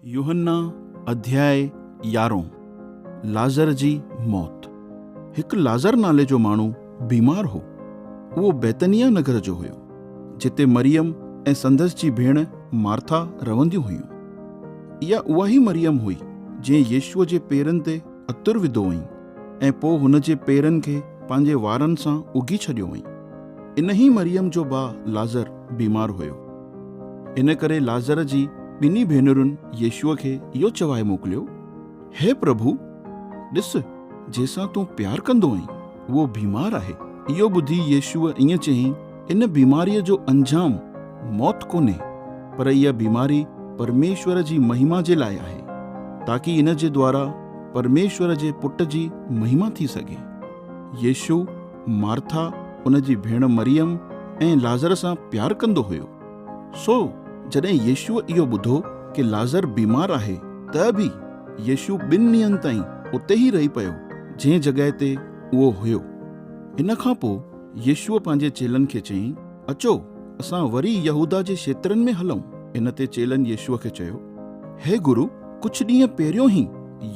يوحنا اڌياء يارهون، لعزر جي موت. هڪ لعزر نالي جو ماڻهو بيمار هو. اهو بيتنياه نگر جو هيو، جتي مريم ۽ سندس جي ڀيڻ مارٿا رهنديون هيون. اها اها ئي مريم هئي، جنهن يسوع جي پيرن تي عطر وڌو هئائين ۽ پوء هن جي پيرن کي پنهنجي وارن سان اگهي ڇڏيو هئائين. انهي مريم جو ڀاء لعزر بيمار هيو. ان ڪري لعزر جي ٻنهي ڀينرن يسوع کي اهو چوائي موڪليو، هي پرڀو، ڏس، جنهن سان تون پيار ڪندو آهين، اهو بيمار آهي. اهو ٻڌي يسوع ائين چيائين، ان بيماريء جو انجام موت ڪونهي، پر اها بيماري پرميشور جي مهما جي لاء آهي، تاڪي ان جي دوارا پرميشور جي پٽ جي مهما ٿي سگهي. يسوع مارٿا، ان جي ڀيڻ مريم ۽ لعزر سان پيار ڪندو هيو. سو جڏهن يسوع اهو ٻڌو ڪي لعزر بيمار آهي ته به يسوع ٻن ڏينهن تائين اتي ئي رهي پيو جنهن جڳهه تي اهو هيو. ان کان پوء يسوع پنهنجي چيلن کي چيائين، اچو اسان وري يهوداه جي کيترن ۾ هلون. ان تي چيلن يسوع کي چيو، هي گرو، ڪجهه ڏينهن پهريون ئي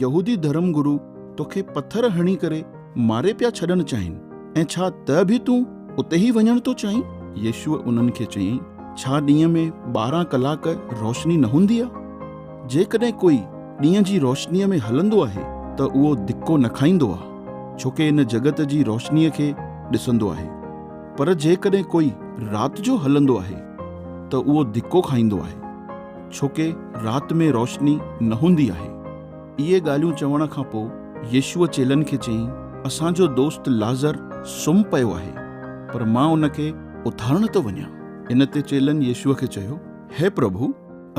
يهودي ڌرم گرو توکي پٿر هڻي ڪري ماري پيا ڇڏڻ چاهين ۽ ڇا ته به تون اتي ئي وڃڻ ٿو چاهين؟ يسوع انهن کي چيائين، ڇا ڏينهن ۾ 12 ڪلاڪ روشني نه هوندي آ؟ جيڪڏهن ڪوئي ڏينهن جي روشنيء ۾ هلندو آهي ته اهو ڌڪو نه کائيندو آ، ڇوڪه ان جڳت جي روشنيء کي ڏسندو آهي. پر جيڪڏهن ڪوئي رات جو هلندو آهي ته اهو ڌڪو کائيندو آهي، ڇوڪه رات ۾ روشني نه هوندي آهي. اهي ڳالهيون چوڻ کان پوء يسوع چيلن کي چيائين، اسان جو دوست لعزر سم پيو آهي، پر مان ان کي اٿارڻ ٿو وڃان. ان تي چيلن يسوع کي چيو، هي پرڀو،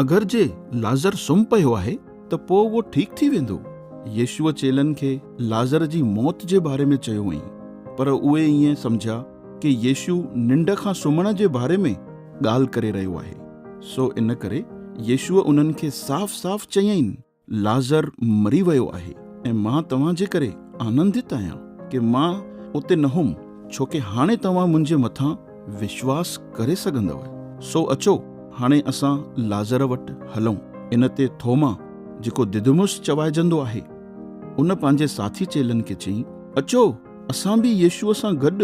اگر جي لعزر سم پيو آهي ته پوء اهو ٺيڪ ٿي ويندو. يسوع چيلن کي لعزر جي موت جي باري ۾ چيو هئائين، پر اهي ائين سمجهيا ڪي يسوع ننڊ کان سمهڻ جي باري ۾ ڳالهه ڪري رهيو آهي. سو ان ڪري يسوع انهن کي صاف صاف چيائين، لعزر مري ويو آهي ۽ مان توهان جي ڪري آنندت آهيان ڪي مان اتي نه هوم، ڇوڪه هاڻي توهان منهنجي مٿان وشواس ڪري سگهندؤ. سو اچو هاڻي اسان لعزر وٽ هلون. ان تي ٿوما، جيڪو ددمس چوائجندو آهي، ان پنهنجي ساٿي چيلن کي چيائين، اچو اسان به يسوع سان گڏ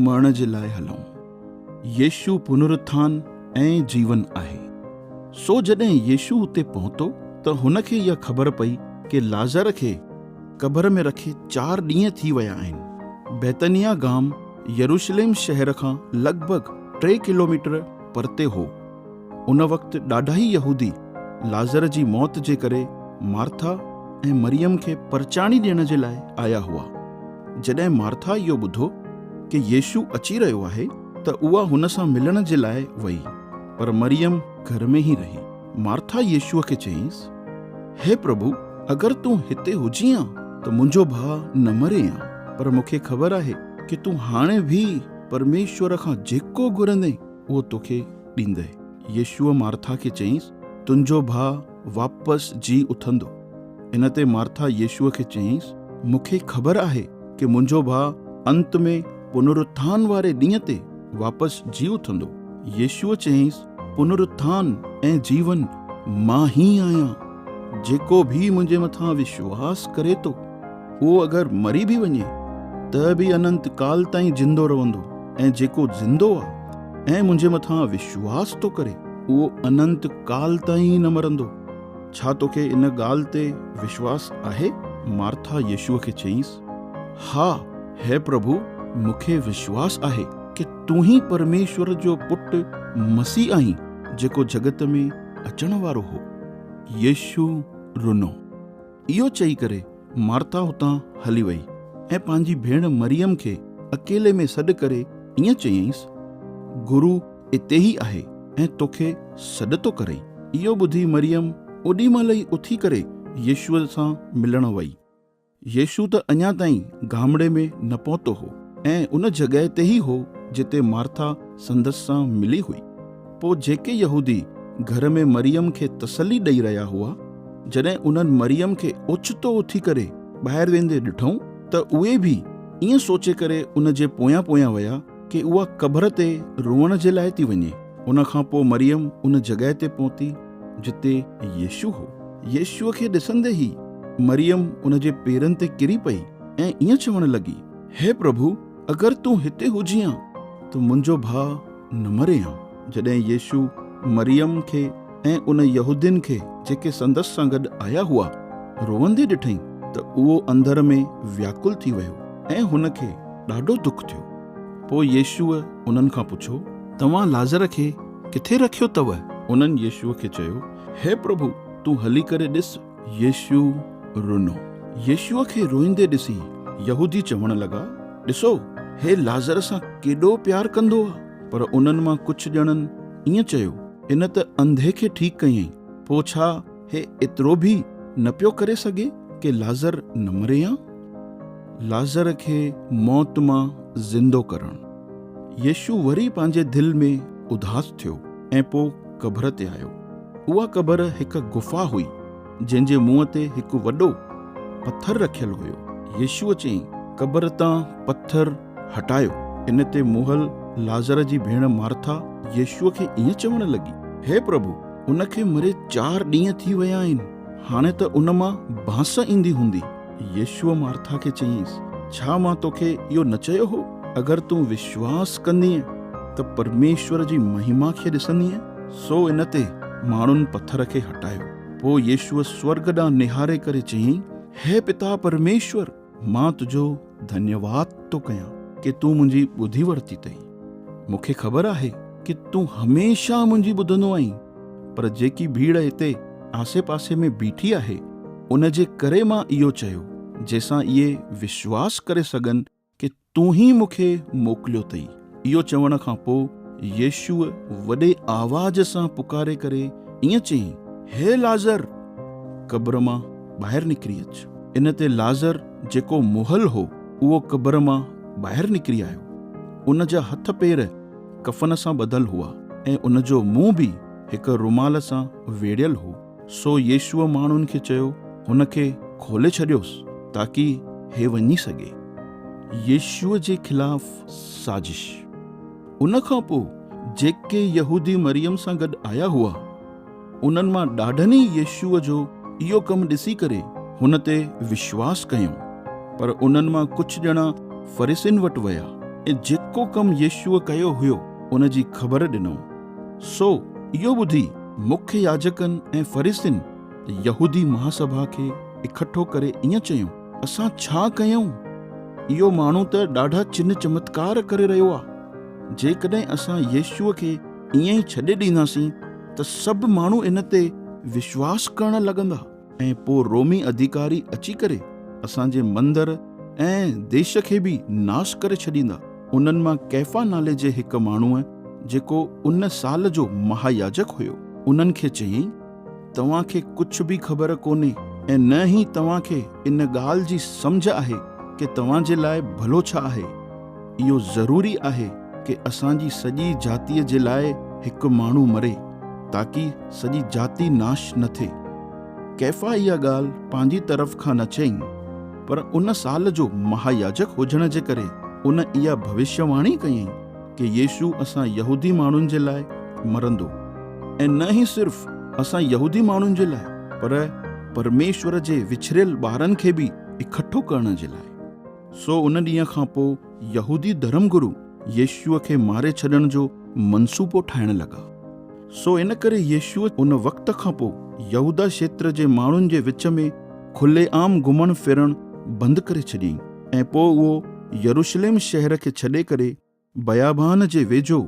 مرڻ جي لاء هلون. يسوع پنرٿان ۽ جيون آهي. سو جڏهن يسوع اتي پهتو ته هن کي اها خبر پئي ڪي لعزر کي قبر ۾ رکي چار ڏينهن ٿي ويا آهن. بيتنياه گام يروشليم شهر کان لڳ ڀڳ 3 ڪلوميٽر پرتي هو. ان وقت ڏاڍا ئي يهودي لعزر جي موت جي ڪري مارٿا ۽ مريم کي پرچاڻي ڏيڻ جي لاء آيا هئا. جڏهن مارٿا اهو ٻڌو ڪي يسوع اچي رهيو آهي ته اها هن سان ملڻ جي لاء وئي، پر مريم گهر ۾ ئي رهي. مارٿا يسوع کي چيائينس، هي پرڀو، اگر تون هتي هجين ها ته منهنجو ڀاء نه مري ها، پر مون کي خبر آهي ڪي تون هاڻي به پرميشور کان جيڪو گهرندين اهو توکي ڏيندء. يسوع مارٿا کي چيائينس، تنهنجو ڀاء واپس جي اٿندو. ان تي مارٿا يسوع کي چيائينس، مون کي خبر آهي ڪي منهنجو ڀاء انت ۾ پنرٿان واري ڏينهن تي واپس جي اٿندو. يسوع چيائينس، پنرٿان ۽ جيون مان ئي آهيان. جيڪو به منهنجي مٿان وشواس ڪري ٿو، اهو اگر مري به وڃي ته به اننت ڪال تائين زندو رهندو ۽ جيڪو زندو آ ۽ منهنجي مٿان وشواس ٿو ڪري، اهو اننت ڪال تائين نه مرندو. ڇا توکي ان ڳالهه تي وشواس آهي؟ مارٿا يسوع کي چيائينس، ها، هي پرڀو، مون کي وشواس آهي ڪي تون ئي پرميشور جو پٽ مسيح آهين، جيڪو جڳت ۾ اچڻ وارو هو. يسوع رنو. اهو چئي ڪري مارٿا اتان هلي وئي ۽ پنهنجي ڀيڻ مريم کي اڪيلي ۾ سڏ ڪري ائين چيائينس، گرو اتي ئي آهي ۽ توکي سڏ ٿو ڪري. اهو ٻڌي مريم اوڏي مهل ئي اٿي ڪري يسوع سان ملڻ وئي. يسوع ته اڃا تائين گامڙي ۾ نه پهتو هو ۽ ان جڳهه تي ئي هو جتي مارٿا سندس سان ملي هئي. پوء جيڪي يهودي گهر ۾ مريم کي تسلي ڏئي رهيا هئا، جڏهن انهن مريم کي اوچتو اٿي ڪري ٻاهر ويندي ڏٺائون ته اهي به ائين سوچي ڪري ان جي پويان پويان ويا ڪي اها قبر تي روئڻ جي لاء ٿي وڃي. ان کان پوء مريم ان جڳهه تي پهتي جتي يسوع هو. يسوع کي ڏسندي ئي مريم ان جي پيرن تي ڪري پئي ۽ ائين چوڻ لڳي، هي پرڀو، اگر تون هتي هجين ها ته منهنجو ڀاء نه مري ها. جڏهن يسوع مريم کي ۽ ان يهودين کي جيڪي سندس سان گڏ آيا هئا، روئندي ڏٺائين ته اهو اندر ۾ وياڪل ٿي ويو ۽ هن کي ڏاڍو دک ٿيو. پوء يسوع انهن کان پڇيو، توهان لعزر کي ڪٿي رکيو اٿو؟ انهن يسوع کي چيو، هي پرڀو، تون هلي ڪري ڏس. يسوع رنو. يسوع کي روئيندي ڏسي يهودي چوڻ لڳا، ڏسو، هي لعزر سان ڪيڏو پيار ڪندو آ! پر انهن مان ڪجهه ڄڻن ائين چيو، ان ته انڌي کي ٺيڪ ڪيائين، پوء ڇا هي ايترو به نه پيو ڪري سگهي ڪي لعزر نه مري ها؟ لعزر کي موت مان زندو ڪرڻ. يسوع وري پنهنجي دل ۾ اداس ٿيو ۽ پوء قبر تي آيو. اها قبر هڪ غفا هئي، جنهن جي منهن تي هڪ وڏو پٿر رکيل هيو. يسوع چيائين، قبر تان پٿر هٽايو. ان تي مئل لعزر جي ڀيڻ مارٿا يسوع کي ائين چوڻ لڳي، هي پرڀو، ان کي مري چار ڏينهن ٿي ويا آهن، هاڻي ته ان مان بانس ايندي هوندي. يسوع مارٿا کي چيائينس، ڇا مان توکي اهو نه چيو هو، اگر تون وشواس ڪندينء ته پرميشور جي مهما کي ڏسندينء؟ سو ان تي ماڻهن پٿر کي هٽايو. پوء يسوع سورڳ ڏانهن نهاري ڪري چيائين، هي پتا پرميشور! مان تنهنجو ڌنيواد ٿو ڪيان ڪي تون منهنجي ٻڌي ورتي اٿئي. مون کي خبر آهي ڪي تون هميشه منهنجي ٻڌندو آهين، پر جيڪي ڀيڙ هتي آسي پاسي ۾ بيٺي آهي، ان جي ڪري مان اهو چيو، جنهن سان اهي وشواس ڪري سگهن ڪي تون ئي مون کي موڪليو اٿئي. اهو چوڻ کان پوء يسوع وڏي آواز سان پڪاري ڪري ائين چيائين، هي لعزر! قبر مان ٻاهر نڪري اچ. ان تي لعزر جيڪو مئل هو، اهو قبر مان ٻاهر نڪري آيو. ان جا هٿ پير ڪفن سان ٻڌل هئا ۽ ان جو منهن به هڪ رومال سان ويڙهيل هو. سو يسوع ماڻهن کي چيو، هن کي کولي ڇڏيوس، تاڪي هي وڃي سگهي. يسوع جي خلاف سازش. ان کان پوء جيڪي يهودي مريم سان گڏ آيا هئا، انهن مان ڏاڍن ئي يسوع جو اهو ڪم ڏسي ڪري هن تي وشواس ڪيو. پر انهن مان ڪجهه ڄڻا فريسين وٽ ويا ۽ جيڪو ڪم يسوع ڪيو هيو، ان جي خبر ڏنائون. سو اهو ٻڌي مکيه ياجڪن ۽ فريسين يهودي مهاسڀا کي اڪٺو ڪري ائين چيو، اسان ڇا ڪيون؟ اهو ماڻهو ته ڏاڍا چن چمتڪار ڪري رهيو آهي. جيڪڏهن اسان يسوع کي ائين ئي ڇڏي ڏينداسين ته سڀ ماڻهو ان تي وشواس ڪرڻ لڳندا ۽ پوء رومي اڌيڪاري اچي ڪري اسان جي مندر ۽ ديش کي به ناس ڪري ڇڏيندا. انهن مان ڪيفا نالي جي هڪ ماڻهوء جيڪو ان سال جو مهاياجڪ هيو، انهن کي چيائين، توهان کي ڪجهه به خبر ڪونهي ۽ نه ئي توهان کي ان ڳالهه جي سمجهه آهي ڪي توهان جي لاء ڀلو ڇا آهي. اهو ضروري آهي ڪي اسان جي سڄي جاتيء جي لاء هڪ ماڻهو مري، تاڪي سڄي جاتي ناش نه ٿئي. ڪيفا اها ڳالهه پنهنجي طرف کان نه چئي، پر ان سال جو مهاياجڪ هجڻ جي ڪري ان اها ڀوشيه واڻي ڪيائين ڪي يسوع اسان يهودي ماڻهن جي لاء مرندو ۽ نه ئي صرف اسان يهودي ماڻهن جي لاء پر پرميشور جي وڇڙيل ٻارن کي به اڪٺو ڪرڻ جي لاء. سو ان ڏينهن کان پوء يهودي ڌرم گرو يسوع کي ماري ڇڏڻ جو منصوبو ٺاهڻ لڳا. سو ان ڪري يسوع ان وقت کان پوء يهوداه کيتر جي ماڻهن جي وچ ۾ کلي عام گهمڻ ڦرڻ بند ڪري ڇڏيائين ۽ پوء اهو يروشليم شهر کي ڇڏي ڪري بيابان جي ويجهو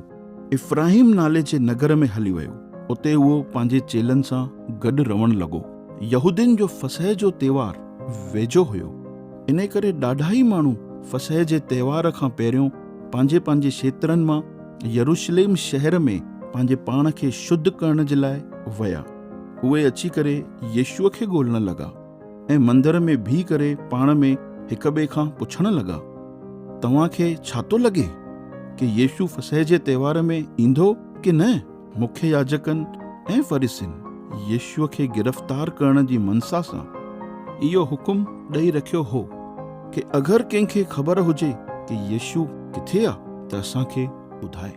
افراهيم نالي جي نگر ۾ هلي ويو. اتي اهو پنهنجي چيلن سان گڏ رهڻ لڳو. يهودين جو فصح جو تهوار ويجهو هيو، انهي ڪري ڏاڍا ئي ماڻهو فصح جي تهوار کان پهريون پنهنجي پنهنجي کيترن مان يروشليم شهر ۾ پنهنجي پاڻ کي شڌ ڪرڻ جي لاء ويا. اهي اچي ڪري يسوع کي ڳولڻ لڳا. ۽ مندر ۾ بيهي ڪري پاڻ ۾ هڪٻئي کان پڇڻ لڳا، توهان کي ڇا ٿو لڳي ڪي يسوع فصح جي تهوار ۾ ايندو ڪي نه؟ مکيه ياجڪن ۽ فريسين يسوع کي گرفتار ڪرڻ جي منسا سان اهو حڪم ڏئي رکيو هو ڪي اگر ڪنهن کي خبر هجي ڪي يسوع ڪٿي آ ته اسان کي ٻڌائي.